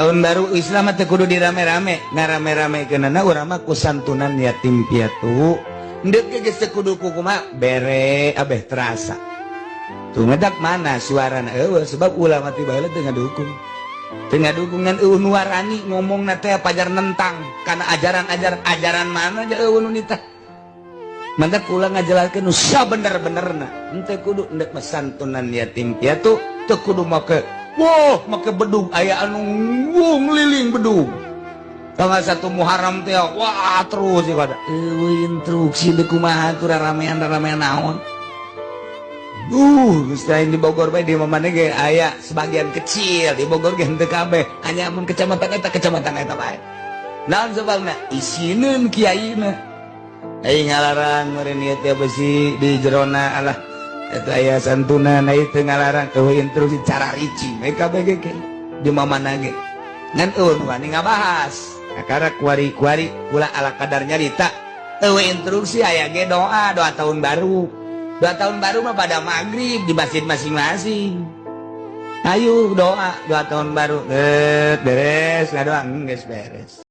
Tahun baru Islam teh kudu dirame-rame, ngarame-rame kenana urang mah ku santunan yatim piatu. Ndek ge geus teu kudu ku kumaha bere abeh terasa. Tuh ngedak mana suarana eueuh, sebab ulama ti baheula teu ngadukung. Teu ngadukung, ngan eueuh nu warani ngomongna teh pajar nentang kana ajaran-ajaran, ajaran mana aja eueuh nu nitah. Mantak kula ngajelaskeun nu sabener-benerna. Henteu kudu ndek mah santunan yatim piatu, teu kudu make wah, make bedug, aya anu ngeliling bedug. Tanggal 1 Muharram teh wah terus sih pada. Eueuh instruksi deuk kumaha tuh ramean, ramean naon. Geus lain di Bogor bae, di mana ge aya sebagian kecil di Bogor ge henteu kabeh, hanya mun kecamatan eta bae. Naon sebabna? Isineun kiaina. Ai ngalarang meureun ieu teh besi di jerona, alah eta aya santunan, ai teu ngalarang, eueuh instruksi cara ricing we kabeh ge di mamana ge. Ngan eueuh nu wani ngabahas. Kakara kuari-kuari kula ala kadar nyarita. Eueuh instruksi, aya ge doa, doa tahun baru. Doa tahun baru mah pada maghrib di masjid masing-masing. Ayo doa, doa tahun baru. Bet, beres, ngadoa geus beres.